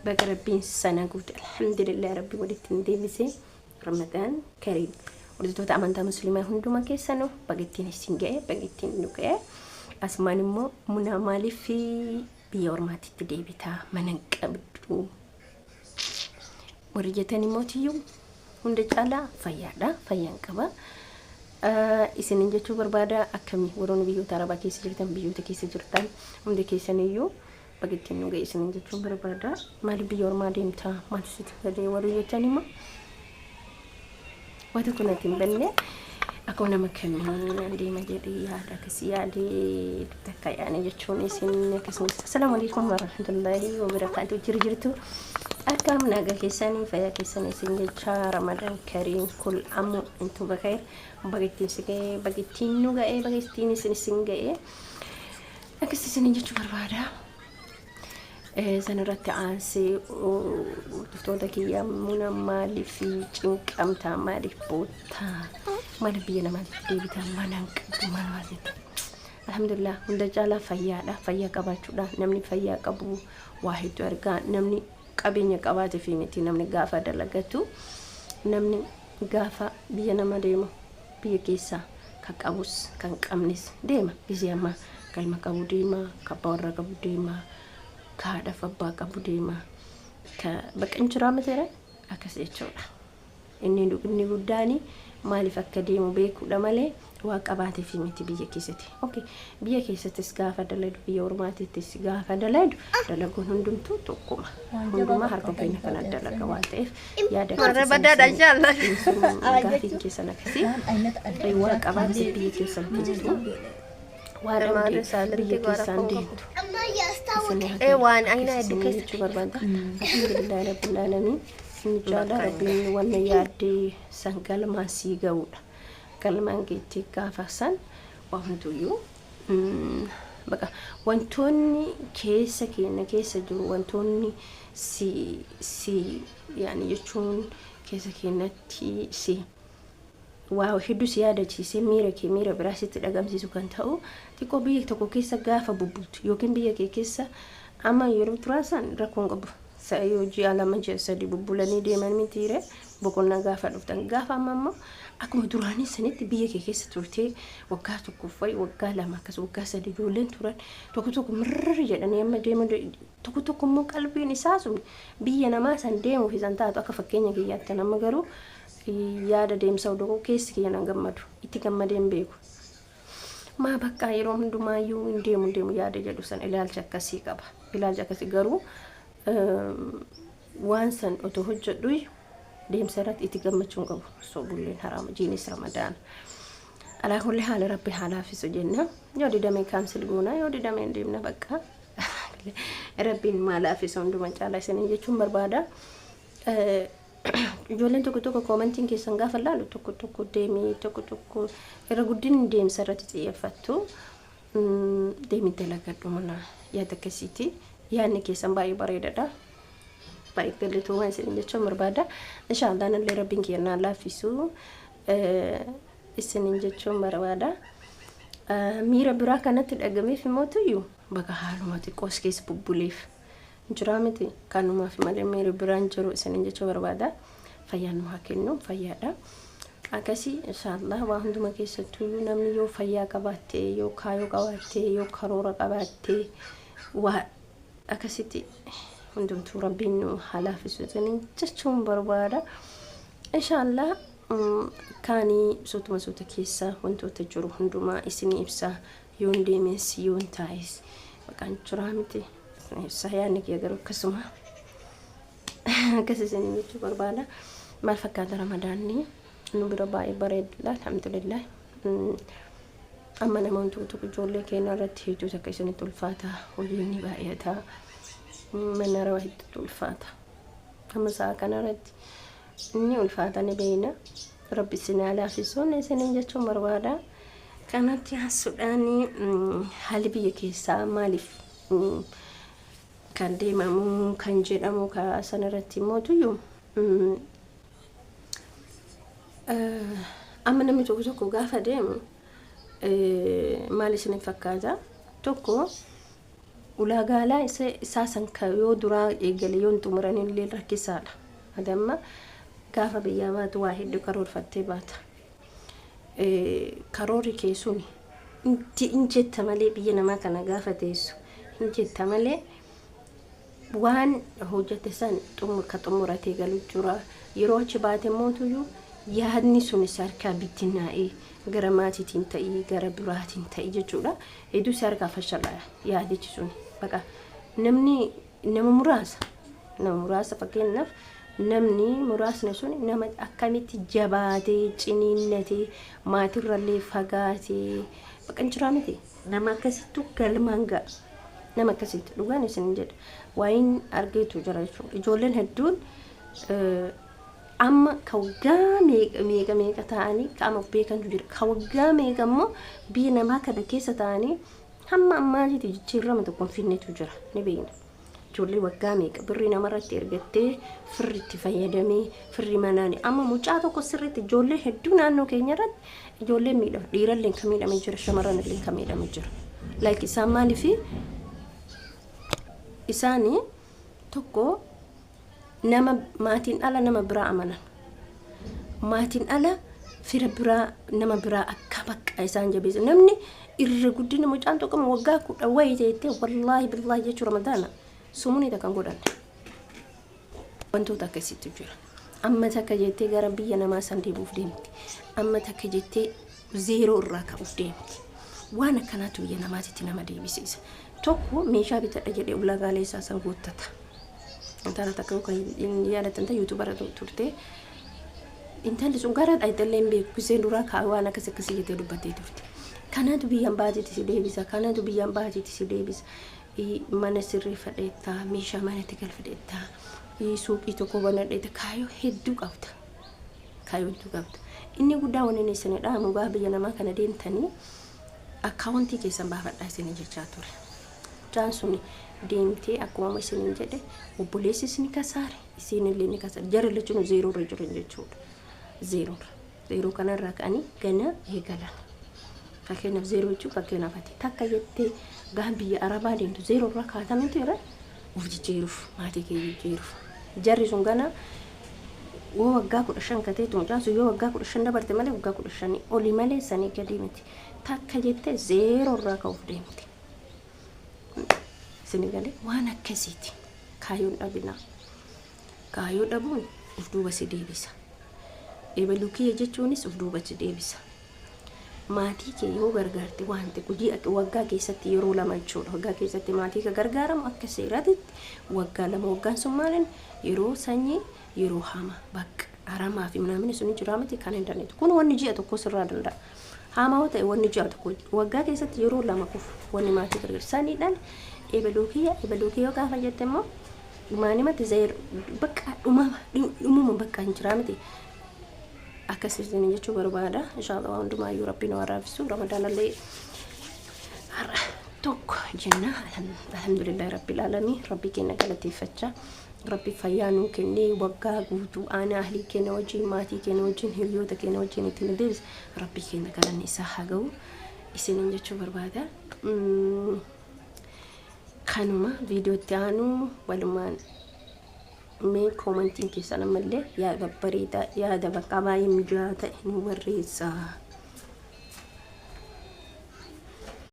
Baga Rabbiin sana guute, alhamdulillah, Rabbi walitti hin deebise. Ramadaan Kariim. Hordoftoota amantaa Musliimaa hunduma keessanuu baga ittiin isin ga'e, baga ittiin nu ga'e. Asumaan immoo Munaa, maaliif biyya ormaatitti deebitaa, mana hin qabdu warri jettan immoo, tiyyuu hunda caalaa fayyaadha, fayyaan qaba. Isinin jechuu barbaada. Akkamii warroonni biyyoota Arabaa keessa jirtan, biyyoota keessa jirtan hundi keessaniyyuu baga ittiin nu ga'e isinin jechuun barbaada. Maaliif biyya ormaa deemtaa, maaltu sitti badee warri jettan immoo, waa tokko natti hin banne. Akkuma nama kamii nan deema jedhee yaada akkasii yaadee takka yaane jechuun isin akkasumas. Assalaamu alaikum warahmatullahi wabarakaatu. Jiru jirtu, akkam, nagaa keessanii, fayyaa keessanii isin jecha. Ramadan Kariim, kul amu intu bakayr. Baga ittiin si ga'e, baga ittiin nu ga'e, baga ittiin isin ga'e akkas isin jechuu barbaada. Sanarratti aansee, hordoftoota kiyya, Muna maaliif cinqamtaa, maaliif boottaa, maaliif biyya namaatti deebitaa, mana hin qabdu, maal maal jetta? Alhamdulillah, hunda caalaa fayyaadha. Fayyaa qabaachuudha. Namni fayyaa qabu waa hedduu argaa. Namni qabeenya qabaatee fi miti. Namni gaafa dalagatu, namni gaafa biyya nama deemu, biyya keessaa kan qabus kan qabnes deema. Gisee ammaa galma qabu deema, ka abbaa warraa qabu deema, ka haadhaaf abbaa qabu deema, ka bakka hin jiraa miteera akkas jechuudha. Inni guddaani maaliif akka deemu beekuudha malee waa qabaateef miti biyya keessatti. Okay, biyya keessattis gaafa daladu, biyya ormaatittis gaafa daladu, dalaguun hundumtuu tokkuma. Hundumaa harka keenya kana dalaga waan ta'eef yaada Warra badaadha inshallah. Gaafiin keessan akkasii, waa qabaate biyya keessan deemtu, waa dhabde biyya keessaan deemtu. Ee, waan aynaa hedduu keessa. Jechuu barbaada. Alhamdulillahi rabbil alamin. Inni caalaa Rabbiin wanna yaaddee san galmaan sii ga'uudha. Galmaan geettee gaafa san waa hunduyyuu baqa wantoonni keessa keenya keessa jiru, wantoonni si yaani jechuun keessa keenyatti si waa hedduu si yaadachiisee miira kee miira biraa sitti dhagamsiisu kan ta'u, xiqqoo biyya tokko keessa gaafa bubbultu yookiin biyya kee keessa amma yeroo turaasan rakkoon qabu. Yoo ji'a 2, ji'a 3 bubbulanii deeman mitiire, boqonnaa gaafa dhuftan, gaafa amma immoo akkuma duraanii sanitti biyya kee keessa turtee waggaa tokkoof wayi, waggaa 2, akkas waggaa 3 ijoolleen turan tokko tokko mirri jedhanii amma deeman, tokko tokko immoo qalbiin isaa sun biyya namaa san deemuuf isan taatu. Akka fakkeenya kiyyaatti amma garuu yaada deemsa odoo keessi kiyya nan gammadu, itti gammadee hin beeku. Maa bakka yeroo hundumaayyuu hin deemu, hin deemu yaada jedhu san ilaalcha akkasii qaba. Ilaalcha akkasii garuu waan san otoo hojjedhu deemsa irratti itti gammachuu hin qabu. So bulleen haraama, jiinis Ramadaana. Alaa kulli haala Rabbi haa laaffisu jenna. Yoo didame cancel goona, yoo didame hin deemna bakka. Rabbiin maa laaffisu hunduma caalaa isiniin jechuun barbaada. Ijoolleen tokko tokko commentiin keessan gaafa laalu, tokko tokko deemii, tokko tokko irra guddinni deemsa irratti xiyyeeffattu. Deemii dalagadhu mana yaada akkasiiti. Yaadni keessan baay'ee bareedaadha. Baay'ee galatoomaa isiniin jechuun barbaada. Inshaallah nallee Rabbiin kiyya naa laaffisu isiniin jechuun barbaada. Miira biraa kanatti dhagameef immoo tuyyuu bakka haaluma xiqqoos keessa bubbuleef jiraa miti, kanumaaf malee miira biraan jiru isiniin jechuu barbaada. Fayyaan nu haa kennu, fayyaadha. Akkasii inshaallah waa hunduma keessattuu namni yoo fayyaa qabaatte, yoo kaayoo qabaatte, yoo karoora qabaatte, waa akkasitti hundumtuu Rabbiin nu haa laaffisu isiniin jechuun barbaada. Inshaallah kaanii suutuma suuta keessa wantoota jiru hundumaa isinii ibsa. Yoon deemes, yoon taa'es, maqaan jiraa miti isinii ibsa. Yaadni kiyya garuu akkasuma akkas isinii jechuu barbaada. Maal fakkaata Ramadaanni nu bira? Baay'ee bareedudha, alhamdulillah. Amma namoonni tokko tokko ijoollee keenya irratti hedduu takka isinitti ulfaata, hojiin ni baay'ata, mana araba hedduutu ulfaata. Amma sa'a kana irratti inni ulfaata ni beeyna. Rabbi isin haa laaffisuun isiniin jechuun barbaada. Kanatti haasuudhaan haalli biyya keessaa maaliif kan deemamu kan jedhamu sana irratti immoo tuyyuu amma namni tokko tokko gaafa deemu maal isin fakkaata? Tokko Ulaagaalaa isaa san yoo duraa eegale yoo hin xumuran illee rakkisaadha. Adamma gaafa biyyaa baatu waa hedduu karoorfattee baata. Karoorri kee sun hin jetta malee, biyya namaa kana gaafa teessu hin jetta malee, waan hojjete san ka xumuratee galu jira. Yeroo achi baate mootuyyuu yaadni sun si harkaa bittinnaa'ee gara maatiitiin ta'ii gara biraatiin ta'ii jechuudha. Hedduu si harkaa fashalaa yaadichi sun. Baqa namni nama muraasa, nama muraasa, fakkeenyaaf namni muraasni sun nama akkamitti jabaatee ciniinnatee maatirrallee fagaatee baqa hin jiraa miti. Nama akkasittu galmaan ga'a. Nama akkasitti dhugaan isin jedha. Waa'in argeetu jira jechuudha. Ijoolleen hedduun amma ka waggaa meeqa meeqa meeqa ta'anii qaama of beekantu jira. Ka waggaa meeqa immoo biyya namaa kana keessa ta'anii hamma ammaatitti jijjiirama tokko hin fidnetu jira. Ni beekna. Ijoollee waggaa meeqa birrii namarratti ergattee firri itti fayyadamee firri manaani. Amma mucaa tokko sirriitti ijoollee hedduu naannoo keenya irratti ijoolleen miidhama. Dhiirallee kan miidhame jira, shamarran illee kan miidhame jira. Like isaan maaliifi isaanii tokko nama maatiin ala nama biraa amanan. Maatiin ala fira biraa, nama biraa akka bakka isaan jabeessa. Namni irra guddina mucaan tokko waggaa 10 wayii ta'ettee, wallaahi billaahi jechuu, Ramadaana sumuni takkan godhanne. Wantoota akkasiitu jira. Amma takka jettee gara biyya namaa san deebi'uuf deemti. Amma takka jettee zeeroo irraa ka'uuf deemti. Waan akkanaatu biyya namaatitti nama deebisiisa. Tokko meeshaa bitadha jedhee ulaagaalee isaa san guuttata. Intala takka kan yaadattan ta'e YouTubera turte. Intalli sun gara dhayxallee hin beeku, gisee duraa kaa waan akkas akkasii jettee dubbattee turte. Kanaatu biyyaan baatiitti si deebisa. Kanaatu biyyaan baatiitti si deebisa. Mana sirreeffadheettaa, meeshaa manatti galfadheettaa, suuqii tokko banadheetta, kaayoo hedduu qabda. Kaayoo hedduu qabda. Inni guddaa wanni inni isin dhaamu, gaafa biyya namaa kana deemtanii akkaawuntii keessan baafadhaa isin jechaa ture. Mucaan sun deemtee akkuma isiniin jedhe obboleessis ni kasaare, isiinillee ni kasaare. Jarri lachuun zeeroo irra jiran jechuudha. Zeeroo irra. Zeeroo kanarraa ka'anii gana eegalan. Fakkeenyaaf zeeroo jechuun, fakkeenyaaf ati takka jettee gaafa biyya Arabaa deemtu zeeroo irraa kaatamitu jira, of jijjiiruuf, maatii kee jijjiiruuf. Jarri sun gana yoo waggaa 15 kateetu, mucaan sun yoo waggaa 15 dabarte malee, waggaa 15 olii malee sanii gadi miti. Takka jettee zeeroo irraa ka'uuf deemte. Isin galee waan akkasiiti. Kaayyoon dhabinaa. Kaayyoo dhabuun of duuba si deebisa. Ebaluu kiyya jechuunis of duuba si deebisa. Maatii kee yoo gargaarte wanti hojii waggaa keessatti yeroo lama jechuudha. Waggaa keessatti maatii ka gargaaramu akka seeraatitti waggaa 2. Waggaan sun maalin? Yeroo sanyii, yeroo hama, bakka haramaa fi namni sun jira miti kan hin dandeenye. Kun wanni ji'a tokko sirraa danda'a. Hamaa yoo ta'e wanni ji'a tokko waggaa keessatti yeroo lama kufu wanni maatii gargaaru. Saniidhaan ebaluu kiyya, ebaluu kiyya gaafa jette immoo dhumaanimatti zeero bakka dhumama dhumuma bakka hin jiraa miti. Akkasitti jechuu barbaada. Inshallah waan hundumaayyuu Rabbiin waa raafisu. Ramadaanallee har'a tokko jenna. Alhamdulillahi rabbil aalamiin. Rabbi keenya galateeffachaa. Rabbi fayyaa nuu kennee waggaa guutuu aanaa ahlii keenya wajjin, maatii keenya wajjin, hiriyoota keenya wajjin itti nu deebise. Rabbi keenya galanni isaa haa ga'u. Isiniin jechuu barbaada. Kanuma viidiyootti aanu walumaan mee commentiin keessan ammallee yaada babbareedaa, yaada bakka baay'ee mijaa'aa ta'e nu barreessaa.